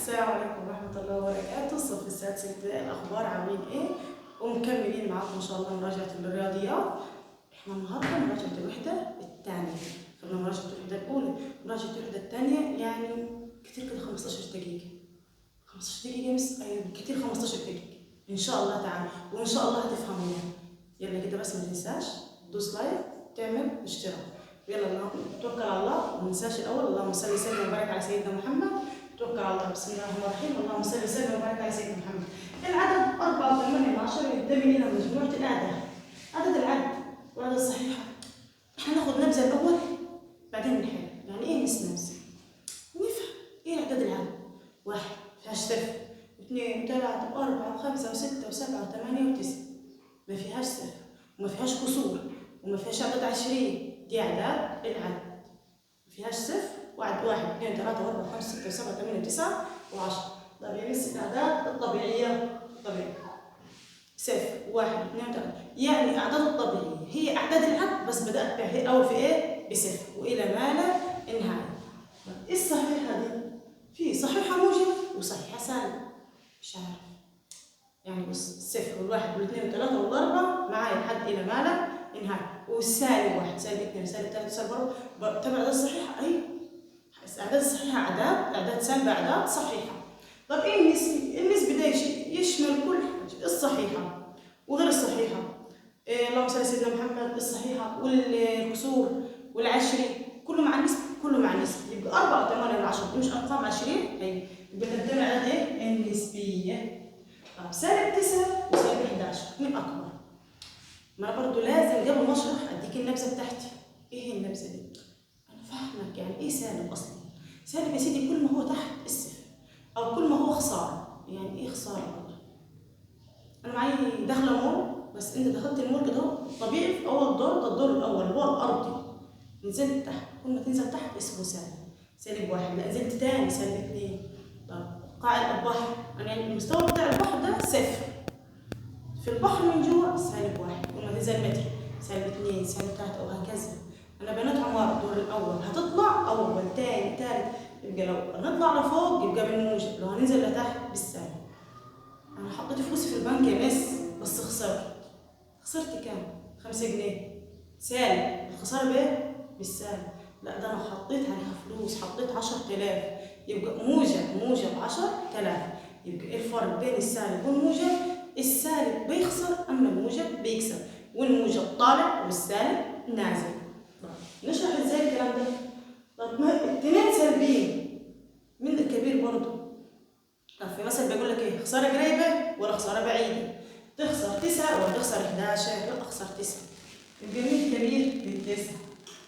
السلام عليكم ورحمة الله وبركاته. الصف السادس ابتدائي، الأخبار عاملين إيه؟ ومكملين معاكم إن شاء الله مراجعة الرياضيات. إحنا النهاردة مراجعة الوحدة الثانية، خدنا مراجعة الوحدة الأولى، مراجعة الوحدة الثانية يعني كتير كده 15 دقيقة، 15 دقيقة بس، أيوة كتير 15 دقيقة إن شاء الله تعالى، وإن شاء الله هتفهموها. يلا كده بس ما تنساش تدوس like، تعمل اشتراك. يلا نتوكل على الله، وما ننساش الأول اللهم صل وسلم وبارك على سيدنا محمد. توكل على الله، بسم الله الرحمن الرحيم، اللهم صل وسلم وبارك على سيدنا محمد. العدد 4.8 ينتمي إلى مجموعة الأعداد. عدد العد والعدد الصحيحة. احنا ناخد نبذة الأول بعدين نحل. يعني إيه نس نبذة؟ نفهم إيه أعداد العد. واحد فيهاش صفر، واثنين وثلاثة وأربعة وخمسة وستة وسبعة وثمانية وتسعة، ما فيهاش صفر وما فيهاش كسور وما فيهاش أعداد عشرية، دي أعداد العد. ما فيهاش صفر، واحد واحد اثنين ثلاثة أربعة خمسة ستة سبعة ثمانية تسعة وعشرة. طيب يا مس الأعداد الطبيعية، طبيعية صفر واحد اثنين ثلاثة، يعني الأعداد الطبيعية هي أعداد العد بس بدأت بها أول في إيه؟ بصفر وإلى ما لا نهاية. طيب إيه الصحيحة دي؟ في صحيحة موجبة وصحيحة سالبة. مش عارف يعني، بص الصفر والواحد والاثنين والثلاثة والأربعة معايا لحد إلى ما لا نهاية، والسالب واحد سالب اثنين سالب ثلاثة سالب أربعة تبع الأعداد الصحيحة. أي الأعداد الصحيحة أعداد، أعداد سالبة أعداد صحيحة. طب إيه النسبي؟ النسبي ده يشمل كل حاجة، الصحيحة وغير الصحيحة. إيه اللهم صل على سيدنا محمد، الصحيحة والكسور والعشري كله مع النسبي، كله مع النسبي. يبقى 4.8 دي مش أرقام عشرية؟ أيوه، يبقى تنتمي على إيه؟ النسبية. طب سالب 9 وسالب 11 مين أكبر؟ ما أنا برضه لازم قبل ما أشرح أديك النبذة بتاعتي. إيه هي النبذة دي؟ أنا فاهمك يعني إيه سالب أصلا؟ سالب يا سيدي كل ما هو تحت الصفر أو كل ما هو خسارة. يعني إيه خسارة برضه؟ أنا معي داخلة مول، بس أنت دخلت المول كده أهو طبيعي في أول دور، ده الدور الأول اللي هو الأرضي، نزلت تحت، كل ما تنزل تحت اسمه سالب، سالب واحد، لا نزلت تاني سالب اثنين. طب قاع البحر، يعني المستوى بتاع البحر ده صفر، في البحر من جوا سالب واحد، كل ما تنزل متر سالب اثنين سالب ثلاثة وهكذا. أنا بنيت عمارة الدور الأول هتطلع أول تاني تالت، يبقى لو هنطلع لفوق يبقى بالموجب، لو هننزل لتحت بالسالب. أنا حطيت فلوسي في البنك يا مس بس خسرت، خسرت كام؟ 5 جنيه سالب، الخسارة بإيه؟ بالسالب. لا ده أنا حطيت عليها فلوس، حطيت 10,000 يبقى موجب، موجب 10,000. يبقى إيه الفرق بين السالب والموجب؟ السالب بيخسر أما الموجب بيكسب، والموجب طالع والسالب نازل. طب نشرح ازاي الكلام ده؟ طب ما الاتنين سالبين، مين الكبير برضه؟ طب في مثل بيقول لك ايه؟ خسارة قريبه ولا خسارة بعيدة؟ تخسر 9 ولا تخسر 11؟ لا اخسر 9. يبقى مين الكبير؟ التسعة.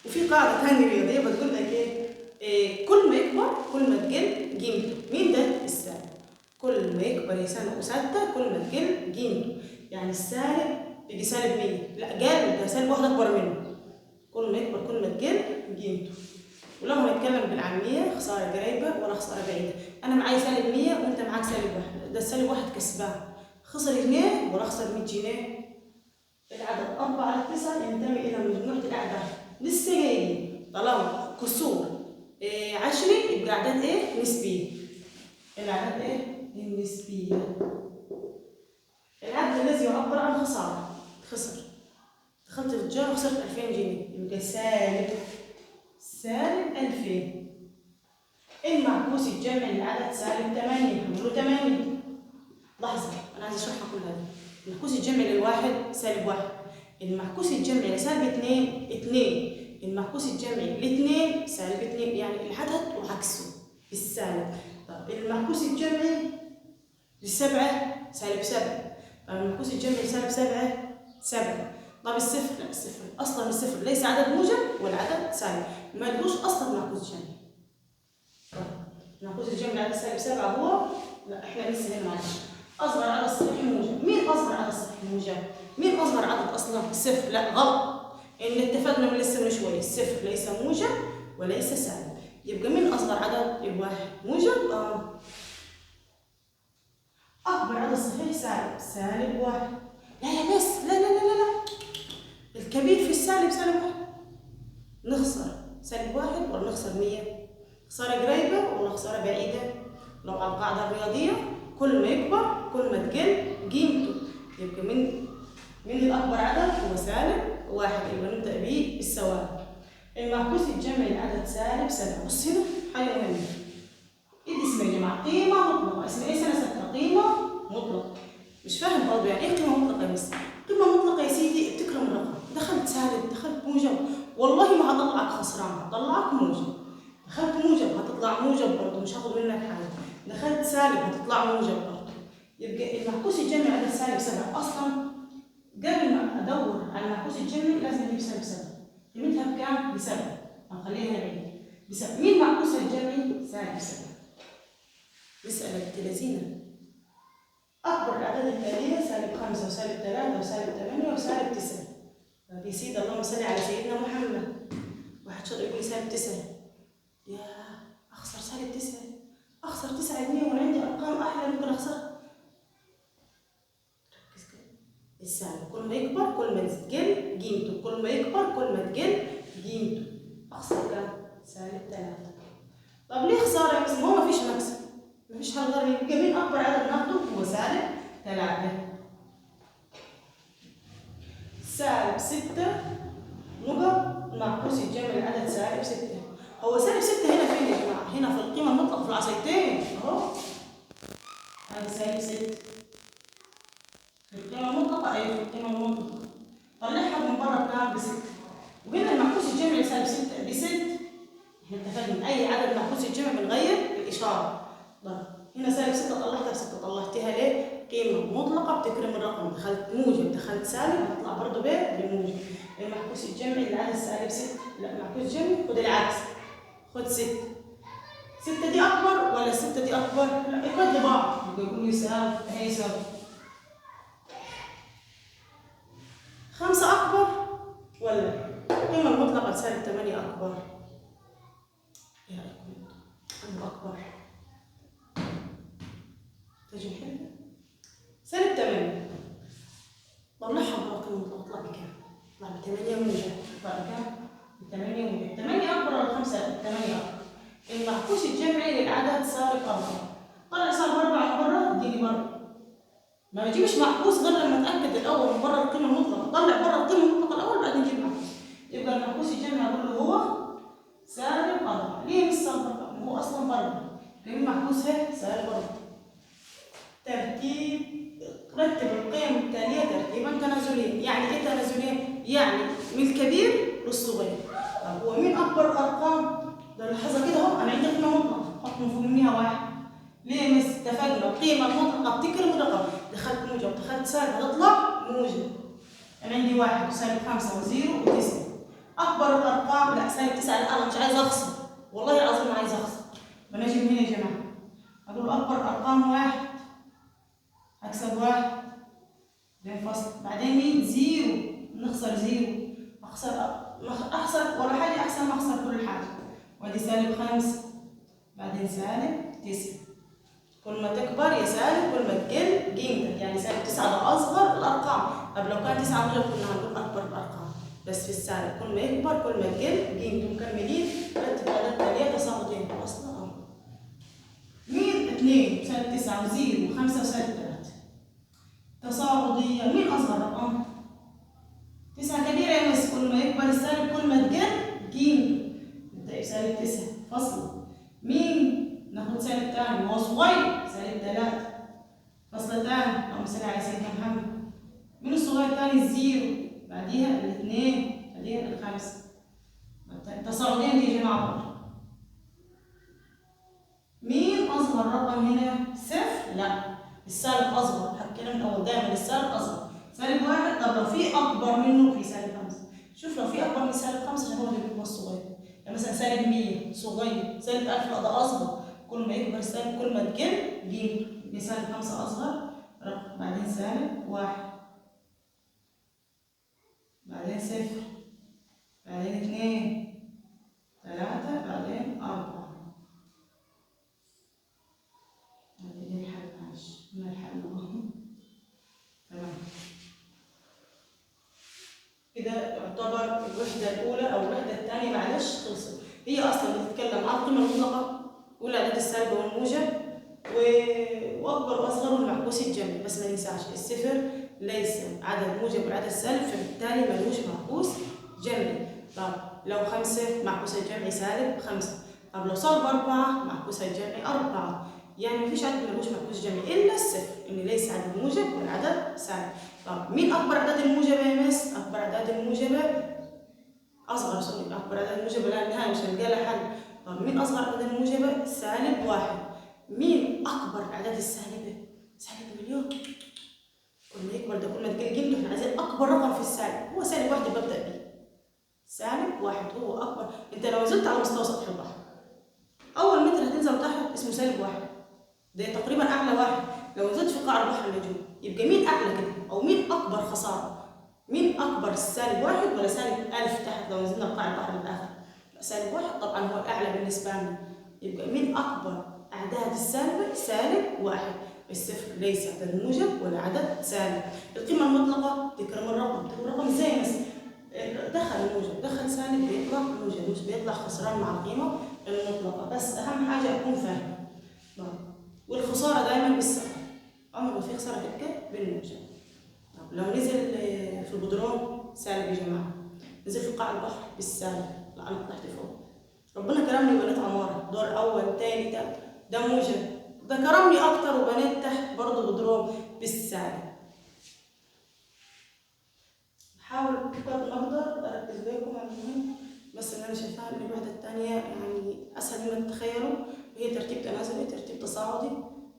وفي قاعدة ثانية رياضية بتقول لك ايه؟ كل ما يكبر كل ما تقل قيمته. مين ده؟ السالب. كل ما يكبر يا سنة وستة كل ما تقل قيمته. يعني السالب بيجي سالب 100، لا قل ده سالب واحد اكبر منه. كل ما يكبر كل ما تقل قيمته. ولو هنتكلم بالعامية خسارة قريبه ولا خسارة بعيدة، انا معايا سالب 100 وانت معاك سالب واحد، ده السالب واحد كسبان، خسر جنيه ولا خسر 100 جنيه. العدد 4/9 ينتمي الى مجموعة الاعداد. لسه جايين طالما كسور عشري يبقى اعداد ايه؟ نسبيه. الاعداد ايه؟ النسبية. العدد الذي يعبر عن خسارة، خسر، دخلت في التجارة وخسرت 2000 جنيه يبقى سالب، سالب 2000. المعكوس الجمعي للعدد سالب 8، هنقوله 8. لحظة أنا عايزة أشرحها كلها دي. المعكوس الجمعي للواحد سالب 1، المعكوس الجمعي لسالب 2 2، المعكوس الجمعي ل2 سالب 2، يعني العدد وعكسه بالسالب. طب المعكوس الجمعي للسبعة سالب 7، طب المعكوس الجمعي لسالب 7 7. طب الصفر؟ لا الصفر اصلا الصفر ليس عدد موجب ولا عدد سالب، مالوش اصلا معكوس جمعي. طب المعكوس الجمعي عدد سالب 7 هو، لا احنا لسه هنا معلش. اصغر عدد صحيح موجب، مين اصغر عدد صحيح موجب؟ مين اصغر عدد اصلا؟ الصفر. لا غلط، ان اتفقنا من لسه من شوية الصفر ليس موجب وليس سالب، يبقى مين اصغر عدد؟ الواحد موجب. اكبر عدد صحيح سالب، سالب 1. لا يا مس، لا لا لا لا لا، الكبير في السالب سالب 1. نخسر سالب 1 ولا نخسر 100؟ خسارة قريبة ولا خسارة بعيدة؟ لو على القاعدة الرياضية كل ما يكبر كل ما تقل قيمته، يبقى من الأكبر عدد هو سالب 1، يبقى نبدأ بيه بالسوالب. المعكوس الجمعي العدد سالب 7. بص هنا حاجة مهمة، ايه اسمها يا جماعة؟ قيمة مطلقة. اسمها ايه سنة 6؟ قيمة مطلقة. مش فاهم برضه يعني ايه قيمة مطلقة يا مس؟ قيمة مطلقة يا سيدي بتكرم الرقم، دخلت سالب دخلت موجب والله ما هطلعك خسران، هطلعك موجب. دخلت موجب هتطلع موجب برضه، مش هاخد منك حاجة. دخلت سالب هتطلع موجب برضه. يبقى المعكوس الجمعي عدد سالب 7 أصلا قبل ما أدور على المعكوس الجمعي لازم أجيب سالب 7. قيمتها بكام؟ ب7، هنخليها هنا بعيد. ب7، مين معكوسها الجمعي؟ سالب 7. مسألة بنت لذينة. أكبر الأعداد التالية سالب 5 وسالب 3 وسالب 8 وسالب 9. طب يا سيدي اللهم صل على سيدنا محمد. واحد شاطر يقول لي سالب 9، يا أخسر سالب 9، أخسر 9 جنيه وأنا عندي أرقام أحلى ممكن أخسرها. ركز كده، السالب كل ما يكبر كل ما تقل قيمته، كل ما يكبر كل ما تقل قيمته. أخسر كام؟ سالب 3. طب ليه خسارة يا مس؟ ما هو مفيش مكسب، مفيش حل غير يبقى مين أكبر عدد ناخده؟ هو سالب 3. سالب 6 نقط معكوس الجمع العدد سالب 6. هو سالب 6 هنا فين يا جماعة؟ هنا في القيمة المطلقة في العصايتين أهو. هذا سالب 6 في القيمة المطلقة، أيوه في القيمة المطلقة. طلعها من بره بكام؟ ب6. وهنا المعكوس الجمعي سالب 6 ب6. احنا اتفقنا أي عدد معكوس الجمع بنغير الإشارة. طيب هنا سالب 6 طلعتها ب6، طلعتها ليه؟ قيمة مطلقة بتكرم الرقم، دخلت موجب دخلت سالب هتطلع برضه بموجب. المعكوس الجمعي العدد سالب 6، لا معكوس جمعي خد العكس، خد 6. 6 دي أكبر ولا 6 دي أكبر؟ لا يقعد لبعض، يبقى يكونوا يساوي، هي يساوي. 5 أكبر ولا القيمة المطلقة لسالب 8 أكبر؟ إيه رأيكم انتوا؟ أنه أكبر؟ تجي نحل؟ سالب 8 طلعها بره القيمة المطلقة، طلع بكام؟ طلع ب8 موجب، طلع بكام؟ ب8 موجب. 8 أكبر ولا 5؟ 8 أكبر. المعكوس الجمعي للعدد سالب 4، طلع سالب 4 من بره اديني بره. ما بجيبش معكوس غير لما اتأكد الأول من بره القيمة المطلقة، طلع بره القيمة المطلقة الأول بعدين نجيب معكوس. يبقى المعكوس الجمعي أقول له هو سالب 4. ليه مش سالب 4؟ ما هو أصلا بره. قيمة معكوسها سالب 4. ترتيب، رتب القيم التالية ترتيبا تنازليا. يعني ايه تنازليا؟ يعني من الكبير للصغير. طب هو مين أكبر الأرقام؟ ده لاحظها كده أهو، أنا عندي قيمة مطلقة، حط من فوق منها 1. ليه مس؟ اتفقنا القيمة المطلقة بتكرم الرقم، دخلت موجب دخلت سالب هتطلع موجب. أنا عندي 1 وسالب 5 و0 و9. أكبر الأرقام لا سالب 9، لا أنا مش عايز أخسر، والله العظيم ما عايز أخسر. بنجي من هنا يا جماعة أقول أكبر الأرقام 1، هكسب 1 بعدين فاصل، بعدين مين؟ 0، نخسر 0، أخسر ولا حاجة أحسن ما أخسر كل حاجة. وادي سالب 5 بعدين سالب 9. كل ما تكبر يا سالب كل ما تقل قيمتك، يعني سالب 9 ده أصغر الأرقام. طب لو كان 9 موجب كنا هنقول أكبر الأرقام، بس في السالب كل ما يكبر كل ما تقل قيمته. مكملين، رتب الأعداد التالية تصاعديا. أصلا أهو مين؟ 2 وسالب 9 و0 و5 وسالب 3 تصاعديا. مين أصغر رقم؟ 9 كبيرة يا مس، كل ما يكبر السالب كل ما تقل قيمته. نبدأ بسالب 9 فاصلة. مين؟ ناخد سالب تاني وهو صغير، سالب 3 فاصلة تاني، اللهم صل على سيدنا محمد. مين الصغير تاني؟ ال zero، بعديها الاثنين، بعديها الخمسة. تصاعديا دي يا جماعة برضه. مين أصغر رقم هنا؟ 0؟ لا، السالب أصغر، حكينا من الأول دايما السالب أصغر. سالب 1، طب لو في أكبر منه في سالب 5، شوف لو في أكبر من سالب 5 عشان هو اللي بيبقى الصغير. يعني مثلا سالب 100 صغير، سالب 1000 لا ده أصغر. كل ما يكبر السالب كل ما تقل قيمته. يبقى سالب 5 أصغر رقم، بعدين سالب 1، بعدين 0، بعدين 2، 3، بعدين 4. بعدين الحل، معلش ما الحل اهو. تمام كده يعتبر الوحدة الأولى أو الوحدة الثانية معلش خلصت. هي أصلا بتتكلم عن القيمة المطلقة والأعداد السالبة والموجب واكبر واصغر والمعكوس الجمعي. بس ما ننساش الصفر ليس عدد موجب ولا عدد سالب، فبالتالي ملوش معكوس جمعي. طب لو 5 معكوس الجمعي سالب 5، طب لو سالب 4 معكوس الجمعي 4، يعني مفيش عدد ملوش معكوس جمعي الا الصفر، ان ليس عدد موجب ولا عدد سالب. طب مين اكبر اعداد الموجبة يا مس؟ اكبر اعداد الموجبة اصغر، sorry، اكبر اعداد الموجبة لا نهائي مش هنلقى لها حل. طب مين اصغر اعداد الموجبة؟ سالب 1. مين اكبر الاعداد السالبه؟ سالب مليون. كل ما يكبر ده كل ما تقل قيمته، احنا عايزين اكبر رقم في السالب، هو سالب 1 ببدا بيه. سالب 1 هو اكبر. انت لو نزلت على مستوى سطح البحر اول متر هتنزل تحت اسمه سالب 1، ده تقريبا اعلى واحد. لو نزلت في قاع البحر اللي جوه يبقى مين اعلى كده؟ او مين اكبر خسارة؟ مين اكبر، سالب 1 ولا سالب 1000 تحت لو نزلنا قاع البحر للاخر؟ سالب 1 طبعا هو الاعلى بالنسبة لنا. يبقى مين اكبر اعداد السالبه؟ سالب 1. الصفر ليس عدد موجب ولا عدد سالب. القيمة المطلقة تكرم الرقم، تكرم الرقم ازاي مثلا؟ دخل موجب دخل سالب بيطلع موجب، مش بيطلع خسران مع القيمة المطلقة. بس اهم حاجة اكون فاهم. والخسارة دايما بالسالب، عمره ما في خسارة تبقى بالموجب. طب لو نزل في البدرون سالب يا جماعة، نزل في قاع البحر بالسالب، لا انا طلعت فوق، ربنا كرمني وبنيت عمارة دور اول تاني تالت، ده موجب، ده كرمني اكتر وبنيت تحت برضه بدروم بالسالب. بحاول قد ما اقدر اركز لكم على المهم، بس اللي انا شايفاها ان الوحدة الثانية يعني اسهل مما تتخيلوا، وهي ترتيب تنازلي ترتيب تصاعدي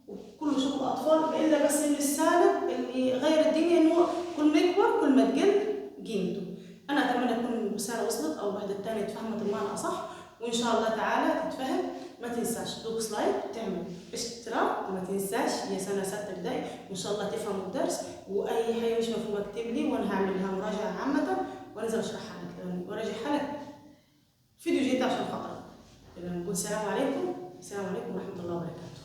وكله شغل اطفال، الا بس ان السالب اللي غير الدنيا انه كل ما يكبر كل ما تقل قيمته. انا اتمنى تكون الرسالة وصلت او الوحدة الثانية تفهمت المعنى اصح، وان شاء الله تعالى تتفهم. ما تنساش تدوس like وتعمل اشتراك، وما تنساش يا سنة 6 ابتدائي، وان شاء الله تفهموا الدرس. واي حاجة مش مفهومه اكتب لي وانا هعمل لها مراجعه عامة وانزل اشرحها لك وراجعها لك فيديو جديد عشان خاطرك. نقول سلام عليكم، السلام عليكم ورحمة الله وبركاته.